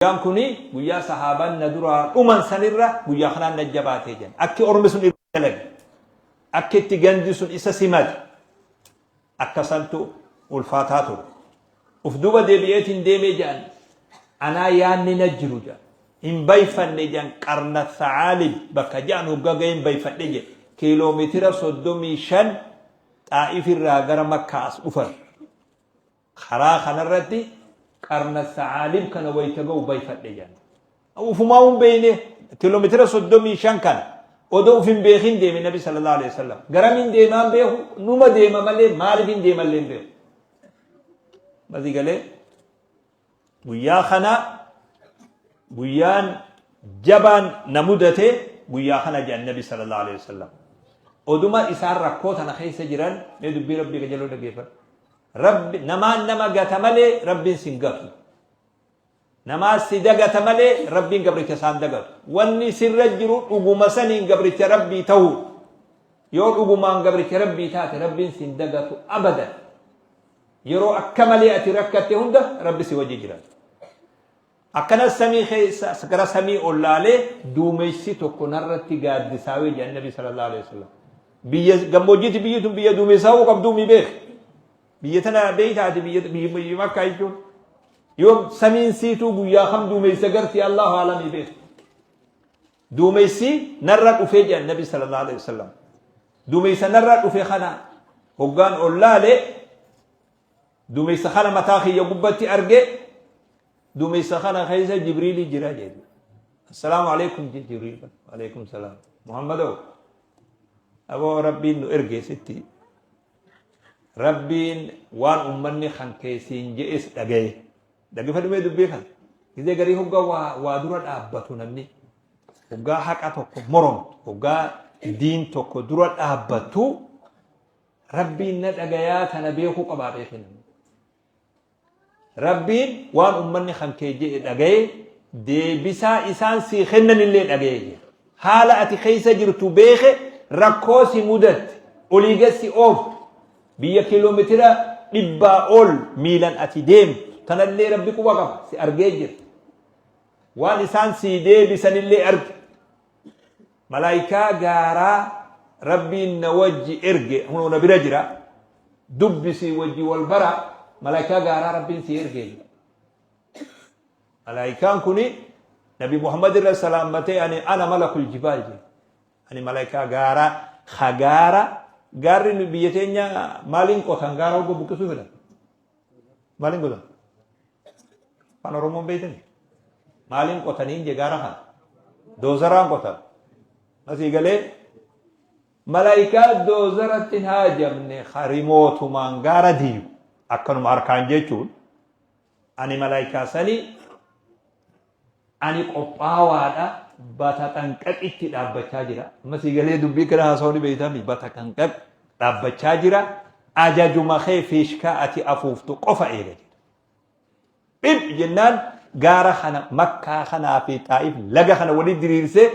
Guyyaan kuni guyyaa sahaabaan na duraa dhuman sanirra guyyaa kanaan na jabaatee jedhan. Akki ormi sun irra dalage. Akki itti gandi sun isa simate. Akka santu ulfaataa ture. Uf duuba deebi'eetiin deemee jedhan. Anaa yaanni na jiru jedhan. Hin bayfanne jedhan qarna tha'aalib bakka jedhan hoggaa gahee hin bayfadhe jedhe. Kiiloomeetira 35 Xaa'if irraa gara Makkaa as dhufan. Karaa kanarratti qarna sa'aalib kana wayita ga'u bayfadhe jedhan. Ufumaa hin beekne kiiloomeetira 35 kana odoo uf hin beekin deeme Nabi sallallahu alaihi wasallam. Garamiin deemaan beeku numa deema malee maaliif hin deemallee hin beeku. Masii galee Guyyaa kana guyyaan jabaan na mudate guyyaa kana jedhan Nabi sallallahu alaihi wasallam. Oduma isaan rakkoo tana keessa jiran mee dubbii Rabbii qajeeloo dhaggeeffadhu. Rabbi namaan nama gata malee Rabbiin sin gatu. Namaa si dagata malee Rabbiin gabricha isaan dagatu. Wanni sirra jiru dhuguma saniin gabricha Rabbii ta'uu. Yoo dhugumaan gabricha Rabbii taate Rabbiin sin dagatu abadan. Yeroo akka malee ati rakkatte hunda Rabbi si wajji jira. Akkanas samii keessa gara samii ol laalee duumessi tokko narratti gaaddisaawee jedhan Nabi sallallahu alaihi wasallam. Biyya gammoojjiitti biyyi tun biyya duumessaawuu qabduu mi beek. Biyya tana beeytaati biyya biyya Makkaa jechuun. Yoo samiin siituu guyyaa kam duumessa garti Allahu alamii beek. Duumessi narra dhufee jedhan Nabi sallallahu alaihi wasallam. Duumessa narra dhufe kana hoggaan ol laale duumessa kana mataa kiyya gubbatti arge duumessa kana keessa Jibriili jira jedhu. Assalaamu alaikum jedhe Jibriil. Alaikum salaam. Muhammadoo aboo Rabbiin nu erge sitti. Rabbiin waan ummanni kan keessiin je'es dhagaye. Dhaggeeffadhu mee dubbii kana. Gizee garii hoggaa waa, waa dura dhaabbatu namni. Hoggaa haqa tokko moromtu, hoggaa diin tokko dura dhaabbattu Rabbiin na dhagayaa tana beekuu qabaa beeki namni. Rabbiin waan ummanni kan kee je'e dhagaye deebisaa isaan sii kennanillee dhagaye jedhe. Haala ati keessa jirtu beeke rakkoo si mudatte olii gad si ooftu biyya kiiloomeetira dhibbaa ol miilan ati deemtu tanallee Rabbi quba qaba si argee jira. Waan isaan sii deebisanillee arge. Malaayikaa gaaraa Rabbiin na wajji erge hunoo na bira jira dubbisii wajji wal bara malaayikaa gaaraa Rabbiin sii erge. Malaayikaan kuni Nabi Muhammad irra salaammatee ani ana malakul jibaal jedhe. Ani malaayikaa gaaraa ka gaara gaarri nu biyya teenya maaliin qotan gaara hogga buqqisuu fedhan. Maaliin qotan? Afaan Oromoon beektani? Maaliin qotaniin je gaara kana? Doozaraan qotan. Asii galee malaayikaa doozaratti hin haajamne harimootumaan gaara diigu akkanuma harkaan jechuun Ani malaayikaa sanii ani qophaawaadha bataxanqaqitti dhaabbachaa jira. Amma sii galee dubbii kana haasawuu ni beeytami bataxanqaq dhaabbachaa jira. Ajajuma kee fiishkaa ati afuuftu qofa eega jedha. Dhib jennaan gaara kana makkaa kanaa fi xaa'if laga kana walii diriirsee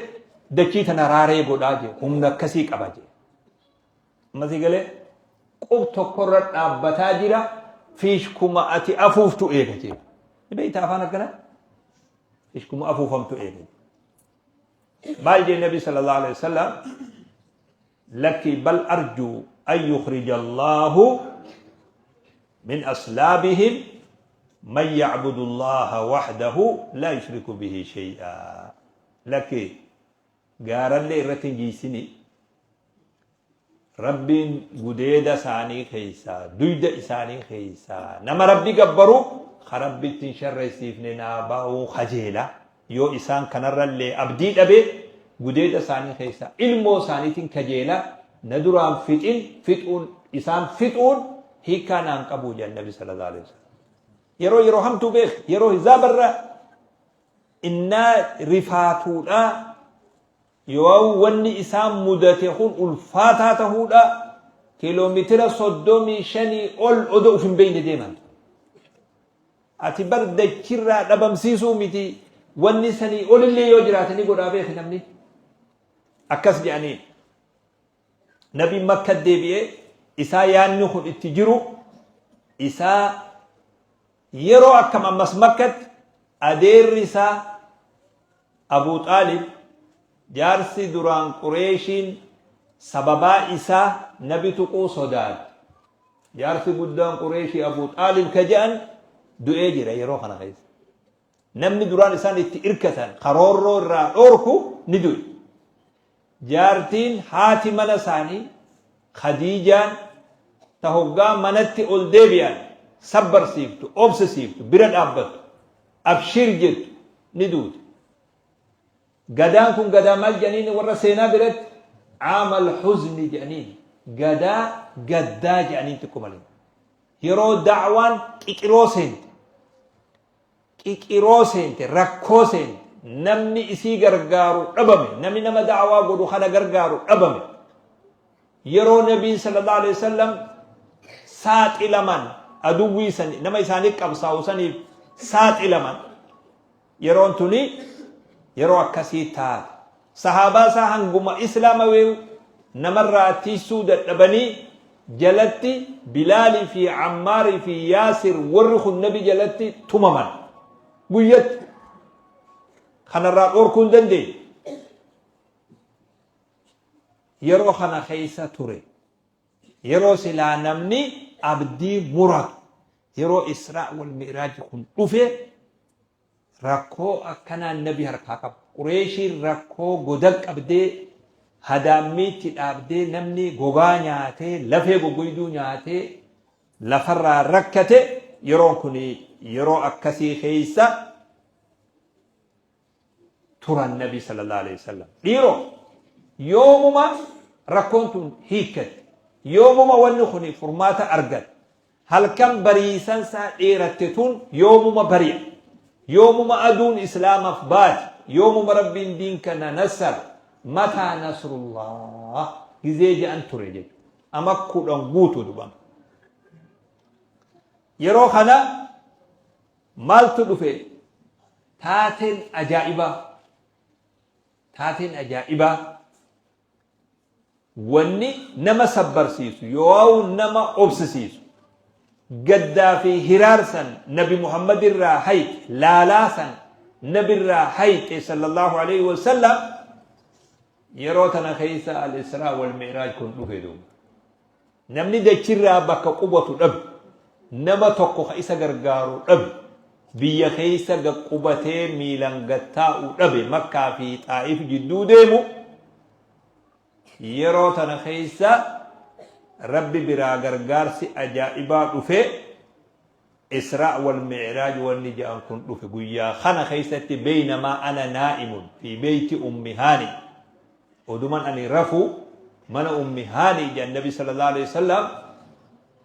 dachii tana raaree godhaa jee humna akkasii qaba jee. Amma sii galee qub tokkorra dhaabbataa jira fiishkuma ati afuuftu eega jee. Ni beektaa afaan akkana? Fiishkuma afuufamtu eega jee. Maal jee Nabi sallallahu alaihi wasallam lakki bal arjuu an yukhrija Allahu min aslaabihim man ya'budu Allaha wahdahu la yushriku bihi shay'a. Lakki gaarallee irratti hin jiysini Rabbiin gudeeda isaanii keessaa, duyda isaanii keessaa nama Rabbi gabbaru ka Rabbitti hin sharreessiifne naa ba'uu kajeela. Yoo isaan kanarrallee abdii dhabe gudeeda isaanii keessaa ilmoo isaaniitiin kajeela na duraan fixin fixuun isaan fixuun hiikaa naan qabu jedhan Nabi sallallahu alaihi wasallam. Yeroo yeroo hamtuu beek yeroo hizaabarra innaa rifaatuudhaa Yoo wanni isaan mudate kun ulfaataa tahuudha, kiiloomitira 35 ol odoo uf hin beekne deeman. Ati bar dachirraa dhabamsiisuu miti wanni sanii olillee yoo jiraate ni godhaa beeki namni. Akkas jedhanii Nabiin Makka deebi'ee isaa yaanni kun itti jiru isaa yeroo akkam ammas Makkatti Adeerri isaa Abuu Xaalib jaarsi duraan Qureeshiin sababaa isaa nabi tuquu sodaate. Jaarsi guddaan Qureeshii Abuu Xaalib ka je'an du'ee jira yeroo kana keessa. Namni duraan isaan itti irkatan ka roorroo irraa dhoorku ni du'e. Jaartiin haati mana isaanii Khadiijaan ta hoggaa manatti ol deebi'an sabbarsiiftu, obsisiiftu, bira dhaabbattu, abshiir jettu ni duute. Gadaan kun gadaa maal jedhaniin warra seenaa biratti caamal huzni jedhaniin gadaa gaddaa jedhaniin xiqqo malee. Yeroo da'waan qiqiroo seente qiqiroo seente, rakkoo seente, namni isii gargaaru dhabame, namni nama da'waa godhu kana gargaaru dhabame. Yeroo Nabiin sallallahu alaihi wasallam saaxilaman aduwwii san nama isaanii qabsaa'u saniif saaxilaman yeroon tuni yeroo akkasii taate. Sahaabaa isaa hanguma islaamaweeyu namarraa tiysuu dadhabanii jalatti Bilaalii fi Ammaarii fi Yaasir warri kun nabi jalatti tumaman. Guyyatti. Kanarraa dhorkuu hin dandeenye. Yeroo kana keessa ture. Yeroo silaa namni abdii muratu. Yeroo Israa wal Mi'raaj kun dhufe Rakkoo akkanaan nabi harkaa qaba. Qureeshiin rakkoo goda qabdee hadaammiitti dhaabdee namni gogaa nyaatee lafee goggoyduu nyaatee lafarraa rakkate yeroon kun yeroo akkasii keessa turan nabi sallallahu alaihi wasallam. Dhiiroo yoomuma rakkoon tun hiikkatti yoomuma wanni kun furmaata argate Halkan bariisansaa dheeratte tun yoomuma bari'a? Yoomuma aduun islaamaf baati? Yoomuma Rabbiin diin kana nassara? Mataa nasrullah gizee je'an ture jechu. Ama 10 guutu dubama. Yeroo kana maaltu dhufe? Taateen ajaa'ibaa. Taateen ajaa'ibaa. Wanni nama sabbarsiisu yooawu nama obsisiisu gaddaa fi hiraar san nabi Muhammad irraa hayxe laalaa san nabirraa hayxe sallallahu aleyhi wasallam yeroo tana keessa al-Israa wal Mi'raaj kun dhufe duuba. Namni dachirraa bakka qubatu dhabe nama tokko ka isa gargaaru dhabe biyya keessa gad qubatee miilan gad taa'u dhabe Makkaa fi Xaa'if jidduu deemu Yeroo tana keessa Rabbi biraa gargaarsi ajaa'ibaa dhufe, Israa wal Mi'raaj wanni ja'an kun dhufe. Guyyaa kana keessatti beynamaa ana naa'imun fi beeyti Ummi Haani. Oduman ani rafu mana Ummi Haani jedhan Nabi sallallahu alaihi wasallam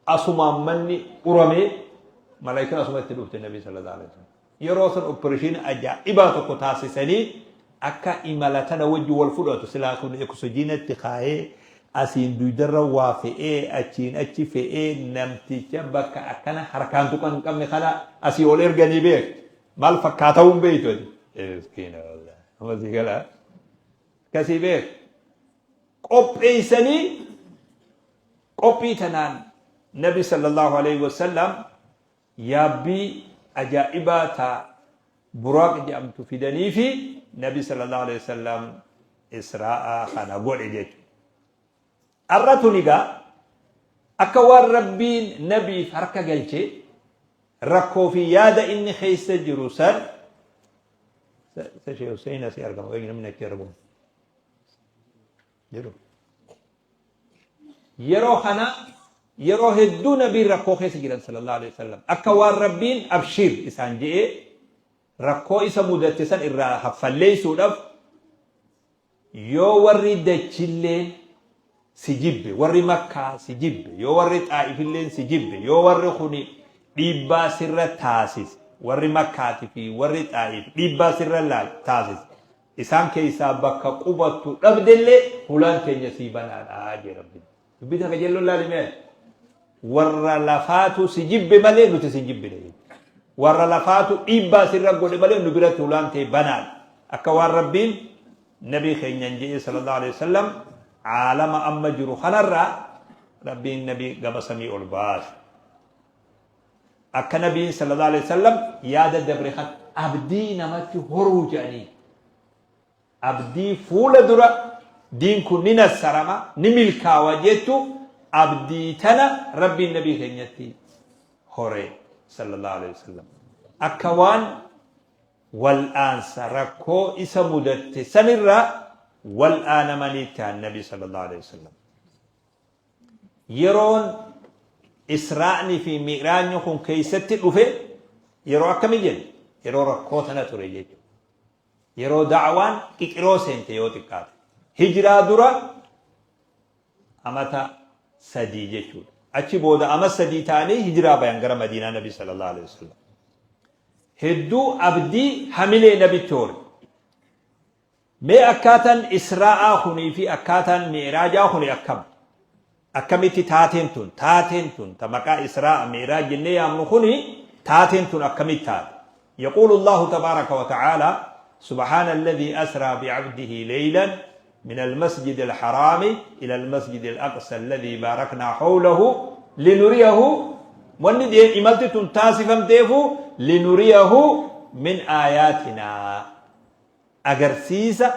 asumaan manni uramee malaayikaan asuma itti dhufte Nabi sallallahu alaihi wasallam. Yeroo san opereshiina ajaa'ibaa tokko taasisanii akka imala tana wajji wal fudhatu silaa kun oksijiinatti kaayee asiin duydarra waa fe'ee achiin achi fe'ee namticha bakka akkana harkaan tuqan hin qabne kana asii ol erganii beek maal fakkaata'uu hin beektu ati. Miskiina wallah. Amma sii galaa. Akkasii beek. Qopheessanii qophii tanaan Nabi sallallahu alaihi wasallam yaabbii ajaa'ibaa ta Buraaq jedhamtu fidaniifi Nabi sallallahu alaihi wasallam Israa'a kana godhe jechuudha. Arra tun egaa akka waan Rabbiin Nabiif harka galche rakkoo fi yaada inni keessa jiru san sa Sheekh Hussein asii argama eenyu namni achi argamu jiru. Yeroo kana yeroo hedduu nabiin rakkoo keessa jiran sallallahu alaihi wasallam akka waan Rabbiin abshiir isaan je'ee rakkoo isa mudatte san irraa haffalleessuudhaaf yoo warri dachilleen si jibbe warri makkaa si jibbe yoo warri xaa'ifilleen si jibbe yoo warri kuni dhiibbaa sirra taasise warri makkaati fi warri xaa'if dhiibbaa sirra taasise Isaan keessaa bakka qubattu dhabdellee hulaan teenya sii banaadha jee Rabbiin. Dubbii tana qajeelloon laali mee ati. Warra lafaatu si jibbe malee nuti si hin jibbine jechuudha. Warra lafaatu dhiibbaa sirra godhe malee nu biratti hulaan tee banaadha. Akka waan Rabbiin nabii keenyan je'ee sallallahu alaihi wasallam caalama amma jiru kanarraa Rabbiin nabii gama samii ol baase. Akka nabiin sallallahu alaihi wasallam yaada dabre kan Abdii namatti horuu jedhanii. Abdii fuula dura diin kun ni nassarama, ni milkaawa jettu abdii tana Rabbiin nabii keenyatti hore sallallahu alaihi wasallam. Akka waan wal'aansa rakkoo isa mudatte sanirraa wal'aanamanii ta'an nabi sallallahu alaihi wasallam. Yeroon Israa'ni fi Mi'raajni kun keessatti dhufe yeroo akkamii jenna? Yeroo rakkoo tana ture jechuudha. Yeroo da'waan qiqiroo seente yoo xiqqaate. Hijraa dura amata 3 jechuudha. Achi booda ama 3 ta'anii hijraa bayan gara Madiinaa Nabi sallallahu alaihi wasallam. Hedduu abdii hamilee nabitti hore. Mee akkaataan Israa'aa kunii fi akkaataan Mi'raajaa kuni akkam? Akkamitti taateen tun, taateen tun, ta maqaa Israa'a, Mi'raaj jennee yaamnu kuni, taateen tun akkamitti taate? Yaquulu Allaahu tabaaraka wa ta'aalaa, Subhaana alladhii asraa bi'abdihi leylan min almasjidi alharaami ila almasjidi alaqsa alladhii baaraknaa hawlahu linuriyahu wanni imalti tun taasifamteefu linuriyahu min aayaatinaa. Agarsiisa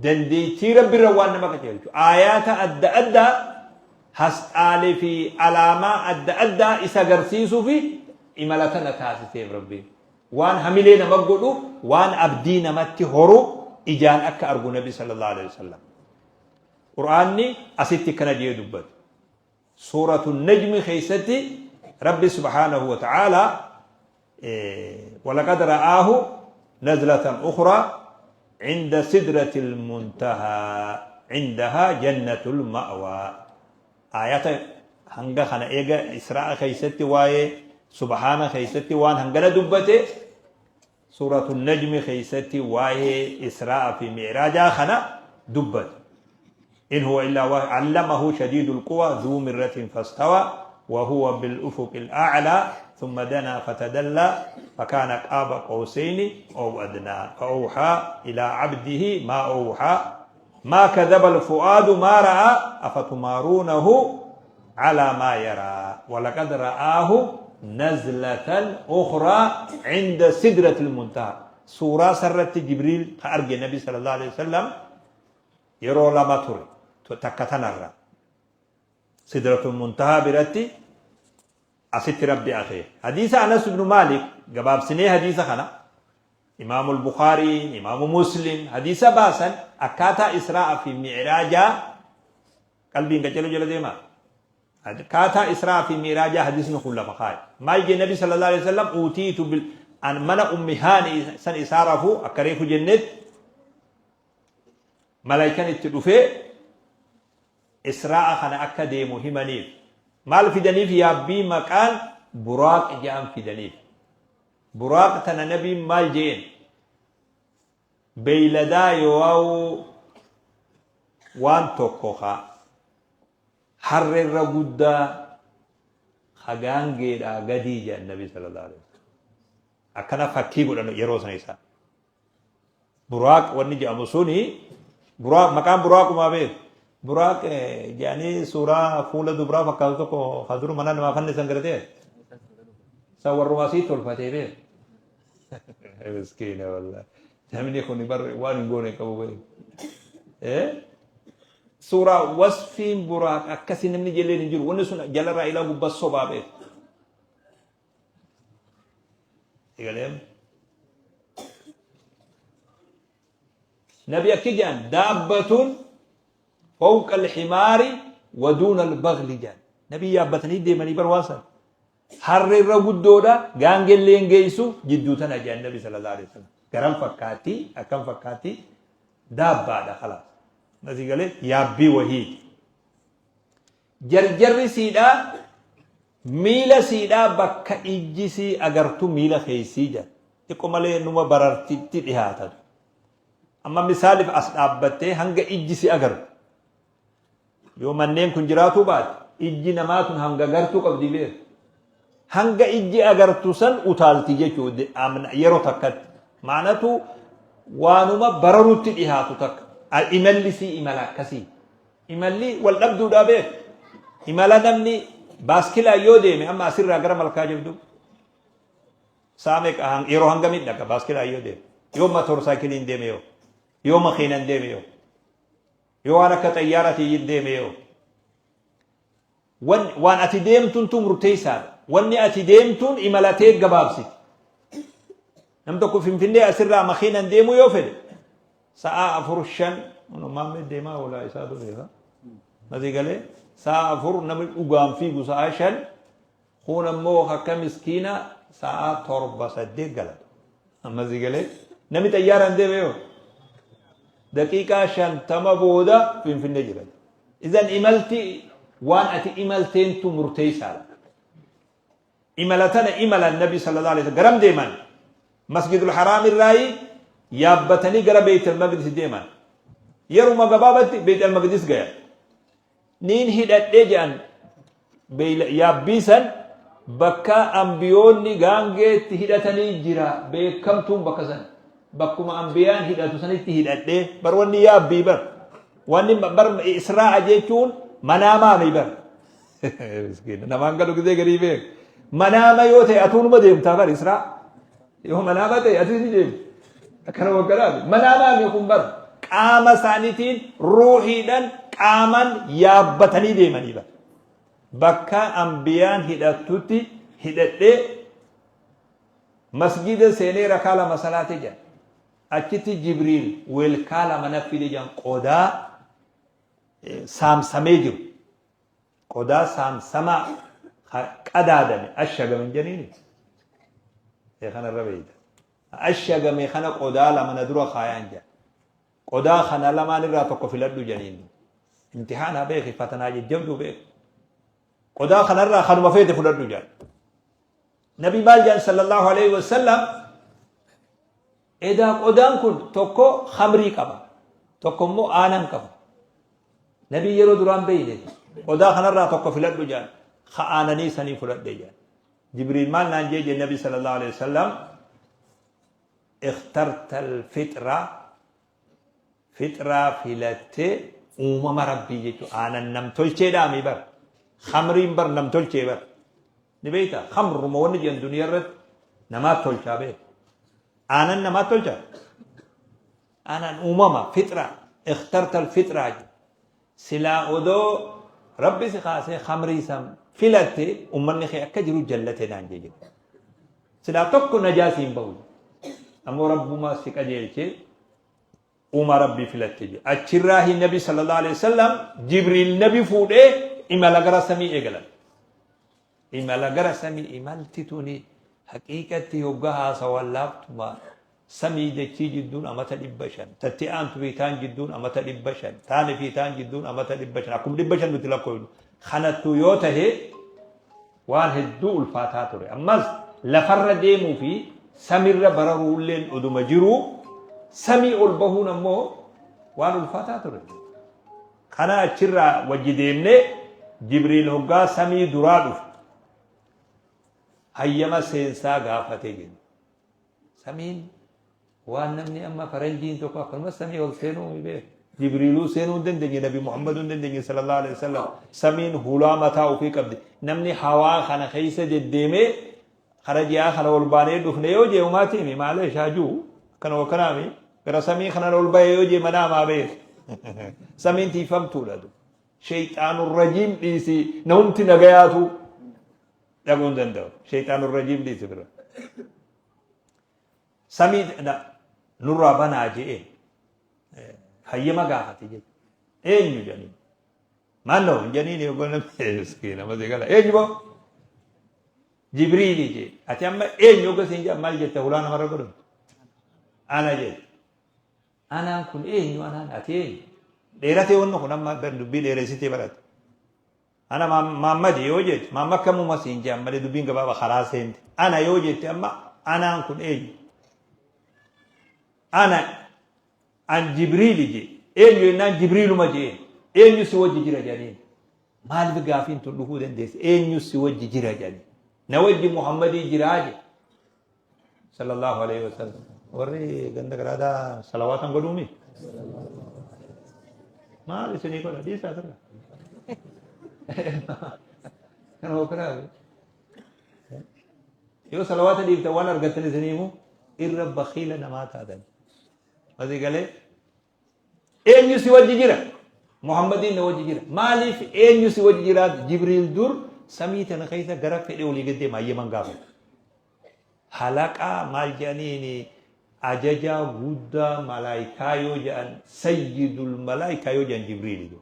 dandeettii Rabbirra waan nama qajeelchu. Aayaata adda addaa hasxaalee fi alaamaa adda addaa isa agarsiisuu fi imala tana taasiseef Rabbiin. Waan hamilee nama godhu, waan abdii namatti horu ijaan akka argu Nabi sallallahu alaihi wasallam. Qur'aanni asitti kana jee dubbate. Suuratu Najmi keessatti Rabbi subhaanahu wa ta'aalaa walaqad ra'aahu nazlatan ukhraa cinda sidratil muntahaa cindahaa jannatul ma'waa. Aayata hanga kana eega Israa'a keessatti waa'ee subhaana keessatti waan hangana dubbate suuratu Najmi keessatti waa'ee Israa'a fi Mi'raajaa kana dubbate. In huwa illaa wahyu allamahu shadiidul quwa dhuu mirratin fastawa wa huwa bil ufuqil a'laa thumma danaa fatadallaa fakaana qaaba qawsayni aw adnaa fa awhaa ilaa abdihi maa awhaa maa kadhaba al fu'aadu maa ra'aa afatumaaruunahu calaa maa yaraa walaqad ra'aahu nazlatan ukhraa cinda sidratil muntahaa. Suuraa sarratti Jibriil ka arge Nabi sallallahu alaihi wasallam yeroo lama ture takka tanarra sidratul muntahaa biratti asitti Rabbi akeeke. Hadiisa Anas ibnu Maalik gabaabsinee hadiisa kana Imaamu Bukhaariin, Imaamu Muslim hadiisa baasan akkaataa Israa'a fi Mi'raajaa qalbiin qaceeluu jala deemaa. Akkaataa Israa'a fi Mi'raajaa hadiisni kun lafa kaa'e. Maal jee Nabi sallallahu alaihi wasallam uutiitu bil an mana Ummi Haani san isaa rafuu akka reefu jennetti Malaykan itti dhufee Israa'a kana akka deemu himaniif. Maal fidaniif yaabbii maqaan Buraaq je'an fidaniif. Buraaq tana Nabiin maal je'een? Beeyladaa yooawuu waan tokko ka harrerra guddaa ka gaangeedhaa gadii je'an Nabi sallallahu alaihi wasallam. Akkana fakkii godhan yeroo sana isaan. Buraaq wanni jedhamu suni buraaq maqaan buraaqumaa beeku. Buraaq jedhanii suuraa fuula dubraa fakkaatu tokko kan dur mana namaa fannisan gartee. San warrumaa sii tolfatee beeku. Miskiina wallahi. Namni kun bar waan hin goone qabu beeku. Suuraa wasfiin buraaq akkasii namni jelleen hin jiru. Wanni sun jalarraa ilaa gubbaa sobaa beeku. Egalee Nabi akki jedhan daabbatun fawqa alhimaari wa duuna albaghli jedhan. Nabi yaabbatanii deemanii bar waan san. Harree irra guddoodha gaangellee hin geessu jidduu tana jedhan Nabi sallallahu alaihi wasallam. Garam fakkaatti akkam fakkaatti daabbaadha khalaas. Nasi galee yaabbii wahiiti. Jarjarri siidhaa miila siidhaa bakka ijji sii agartu miila keessii jedha. Xiqqo malee numa barartitti dhihaatatu. Amma misaaliif as dhaabbattee hanga ijji si agartu. Yoo manneen kun jiraatuu baate ijji namaa tun hanga gartuu qabdi beeku. Hanga ijji agartu san utaalti jechuudha yeroo takkatti. Maanatu waanuma bararutti dhihaatu takka. Imalli sii imala akkasii. Imalli wal dhabduudhaa beeku. Imala namni baaskilaan yoo deeme amma asirraa gara malkaa jabduu. Sa'a meeqa yeroo hangamii dhaqa baaskilaan yoo deeme? Yoo motorsaayikiliin deeme yoo? Yoo makiinan deeme yoo? Yoo waan akka xayyaaraatiin deeme yoo? Waan ati deemtuntu murteessaadha. Wanni ati deemtuun imalatee gabaabsiti. Nam tokko Finfinnee asirraa makiinan deemuu yoo fedhe sa'aa 4 5 maammee deemaa oolaa isaatu beeka. Masii galee sa'aa 4 namni dhugaan fiigu sa'aa 5 kun ammoo akka miskiina sa'aa 7 8 galata. Masii galee namni xayyaaraan deeme yoo daqiiqaa 50 booda Finfinnee jira. Idan imalti waan ati imalteentu murteessaadha. Imala tana imalan Nabi sallallahu alaihi wasallam garam deeman? Masjidul Haraam irraayi yaabbatanii gara Beeytal Maqdis deeman. Yeruma gabaabatti Beeytal Maqdis gayan. Niin hidhadhee jedhan yaabbii san bakka ambiyoonni gaangeetti hidhatanii jira beekamtuun bakka san. Bakkuma ambiyaan hidhatu sanitti hidhadhee bar wanni yaabbii bar. Wanni bar israa'a jechuun manaamaami bar. Miskiina namaan galu gisee garii beek. Manaama yoo ta'e atuu numa deemtaa bar israa. Yoo manaama ta'e atis ni deemta. Akkana waggalaati. Manaamaami kun bar qaama isaaniitiin ruuhiidhaan qaaman yaabbatanii deemanii bar. Bakka ambiyaan hidhattutti hidhadhee masgiida seenee rakaa lama salaatee jedha. Achitti Jibriil weelkaa lama na fide jedhan qodaa saamsamee jiru. Qodaa saamsamaa ka qadaadame ashagame hin jeniini. Ee kanarra beeyta. Ashagame kana qodaa lama na dura kaayaan jedha. Qodaa kana lamaan irraa tokko filadhu jeniin. Imtihaanaa beeki fatanaa jajjabduu beeki. Qodaa kanarraa kanuma feete fudhadhu jedha. Nabi maal jedhan sallallahu alaihi wasallam edaa qodaan kun tokko khamrii qaba tokko immoo aanan qaba. Nabi yeroo duraan beeyne qodaa kanarraa tokko filadhu jedhan ka aananii sanii fudhadhe jedhan. Jibriil maal naan jee jedhe nabi sallallahu alaihi wasallam ikhtarta alfitra Fixraa filattee uumama Rabbii jechuun aanan namtolcheedhaami bar. Khamriin bar namtolchee bar. Ni beektaa? Khamruma wanni jedhan duniyaa irratti namaat tolchaa beek. Aanan namaat tolchaa? Aanan uumama fixraa. Ikhtartal fixraa jedhu. Silaa odoo Rabbi si kaasee khamrii san filatte ummanni kee akka jiru jallate naan jee jedhe. Silaa tokko najaa siin bahu. Ammoo Rabbumaa si qajeelchee uumaa Rabbii filatte jedhe. Achirraahi Nabi sallallahu alaihi wasallam Jibriil Nabi fuudhee imala gara samii eegalan. Imala gara samii imalti tuni haqiiqatti yoggaa haasawan laaftuma samii dachii jidduun amata 500 tatti aantu fi taan jidduun amata 500 taani fi taan jidduun amata 500 akkuma 500 nuti lakkoofnu kanattu yoo tahe waan hedduu ulfaataa ture. Ammas lafarra deemuu fi samirra bararuulleen oduma jiruu samii ol bahuun ammoo waan ulfaataa ture. Kana achirraa wajji deemnee Jibriil hoggaa samii duraa dhufe hayyama seensaa gaafate jenna. Samiin waan namni amma faranjiin tokko akkanuma samii ol seenuu hin beeku. Jibriiluu seenuu hin dandeenye Nabi Muhammaduu hin dandeenye sallallahu alaihi wasallam. Samiin hulaa mataa ofii qabdi. Namni hawaa kana keessa deddeemee kara ji'aa kana ol baanee dhufne yoo jee umaatii mi maalee shaajuu akkana wakkanaami gara samii kana ol bahee yoo jee manaa maa beeku. Samiin tiifamtuudha. Sheeyxaanur rajiim dhiisi namumti nagayaatu dhaquu hin danda'u. Sheeyxaanur rajiim dhiisi bira. Samii nurraa banaa je'een hayyama gaafate jechuudha. Eenyu jedhanii. Maannoo hin jedhaniin yogguu namni miskiina masii gala. Eenyu boo? Jibriili jee. Ati amma eenyu yogga siin jedhan maal jette hulaa namarra godhamtu? Ana jette. Anaan kun eenyu anaan ati eenyu? Dheeratee wanni kun amma dubbii dheeressitee barate. Ana Maammadi yoo jette Maamma kamuma siin jedhan malee dubbiin gabaaba karaa seente. Ana yoo jette amma anaan kun eenyu? Ana an Jibriili jee. Eenyu jennaan Jibriiluma jeen. Eenyu si wajji jira jedhaniin. Maaliif gaafiin tun dhufuu dandeesse? Eenyu si wajji jira jedhaniin. Na wajji Muhammadii jiraa jedhe. Sallallahu alaihi wasallam. Warri ganda garaadaa salawaatan godhuumi? Maal isinii godha dhiisaa bira. Kana hookanaa. Yoo salawaata dhiiftan waan argattan isinii himu irra bakhiila namaa taatan. Asii galee eenyu si wajji jira? Muhammadiin na wajji jira. Maaliif eenyu si wajji jira? Jibriil dur samii tana keessa gara fedhe olii gad deema hayyaman gaafatu. Halaqaa maal jedhaniin ajajaa guddaa malaayikaa yoo jedhan sayyidul malaayikaa yoo jedhan Jibriili dur.